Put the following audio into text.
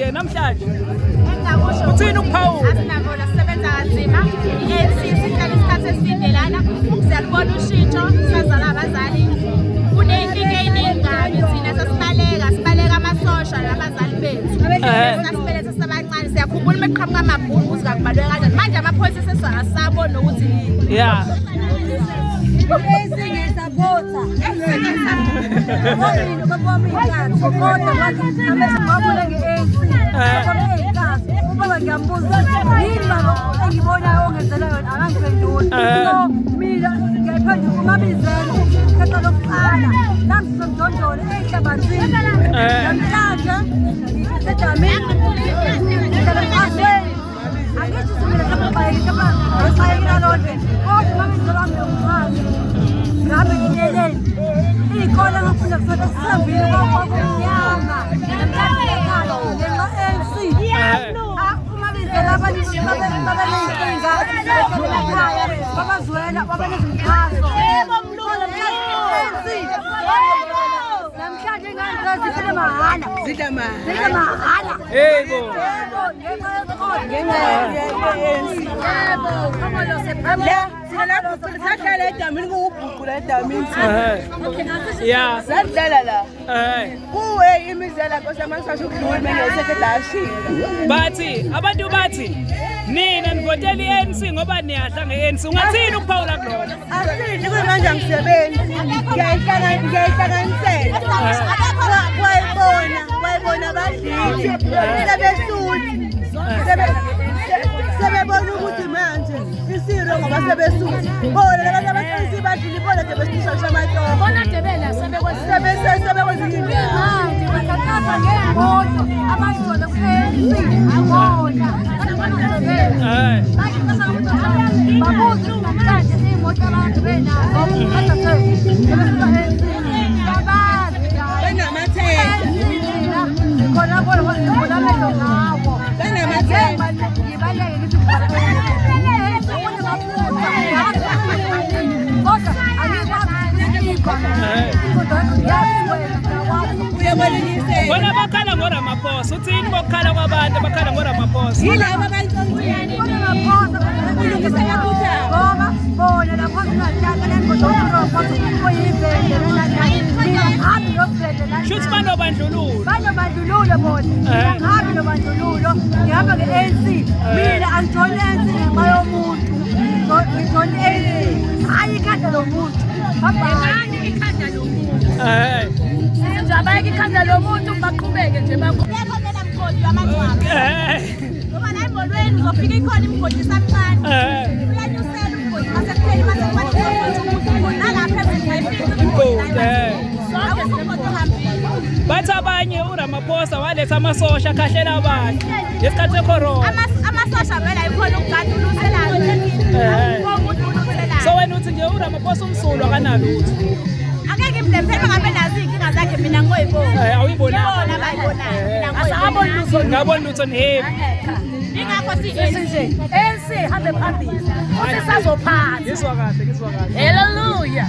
nje namhlanje? Engingakusho Uthini ukuphawula? Asinakona, sisebenza kanzima. I-ANC sihlala isikhathi eside lana. Siyalubona ushintsho, sazala abazali. Kuney'nkinga ey'ningi kabi thina sesibaleka, sibaleka amasosha nabazali bethu. Sasibeletha sisabancane, siyakhumbula uma kuqhamuka amabhunu ukuthi kakubaluleke kanjani. Manje amaphoyisa sesiyasabona ukuthi yini. Ngiyasaphotha. Kodwa amehlo ngwabona nge-ANC. Ngwabona ey'nkathi. Ubaba ngiyambuza yini baba engibonayo ongenzela yona, akangiphenduli. So mina ngiyayiphendula uMabizela khetha lokuqala. Nangisemjondolo ey'hlabathini. Namhlanje ngisedamini. Ngihlala emqashweni. Angisho ukuthi mina mhlawumbe ngibayekile, mhlawumbe ngibayekile lonke. Kodwa uMabizela wami uyongixhasa. Ngihambe ngiyeleni. Iy'kole engafunda kusona esithambile kwakumnyama. Namhlanje ekhaya ngenxa ANC. UMabizela abantu babeney'nkinga emakhaya, babazwela, babenezimxhaso. ANC. Namhlanje ingane zifike mahhala. Zidla mahhala. Zidla mahhala. Hey bo. Yebo, ngenxa yesikole. Ngenxa ye-ANC. Yebo, La thina lapho sahlala edamini, kuwubhuqu la edamini. Sadlala la. Kuwe imizela nkosi yami, angisasho ukudlula mengiyosekhe dashila. Bathi abantu bathi nina nivotela i-ANC ngoba niyadla nge-ANC. Ungathini ukuphawula kuloko? Asidli, kuyimanje angisebenzi. Ngiyayihlanganisela. Kwayibona abadlili. Sebesuthi. Sebebona ukuthi manje isiro ngoba sebesuthi. Bona labantu abaqinisa badlili, bona nje besisha amatoho. Bona debela sebekwenza Sebekwenza into. Manje bakhathaza ngey'moto abayithola ku-ANC. Bona. Babuze ukuthi namhlanje iy'moto abantu benazo. Yabazi. Benamathenda. Khona bona bona amehlo ngawo. Benamathenda. Ngibaleke ngithi kodwa angikwazi kodwa ngiyazi wena ngiyakwazi. Uyabona. Bona bakhala ngoRamaphosa. Uthini bokukhala kwabantu abakhala ngoRamaphosa? Yilabo abayintontile. Ulungisa kakhulu. Ngoba bona lapho singahlala lengodokuhambi nobhede. Shuthi banobandlululo. Banobandlululo bona. Ngihambi nobandlululo, ngihamba nge-ANC. Mina angijoyini i-ANC ngenxa yomuntu, ngijoyini i-ANC hhayi ikhanda lomuntu. Bhekani ikhanda lomuntu. Sithi nje abayeke ikhanda lomuntu, baqhubeke nje bakho. Yekho lena mgodi wamangcwaba. Ngoba la emholweni uzofika ikhona imigodi isamncane. Uyanyusela umgodi mase kuphela mase kufanele umuntu umgodi nalapha phezulu mayifika imigodi. Imigodi, eh. Akukho mgodi ohambile. Bathi abanye uRamaphosa waletha amasosha akhahlela abantu ngesikhathi secorona. Amasosha vele ayikhona ukugada uluthelayo. Akukho umuntu uluthelayo. So wena uthi nje uRamaphosa umsulwa akanalutho. Angeke imblame phela ngabe nazo iy'nkinga zakhe, mina ngoyibona. Awuyibonanga. Ibona abayibonayo. Mina Asaboni ngoyibona. lutho. Ngabona lutho ni-happy. Ingakho Sithi nje ANC hambe phambili. Futhi sazophatha. Ngizwa kahle, ngizwa kahle. Hallelujah.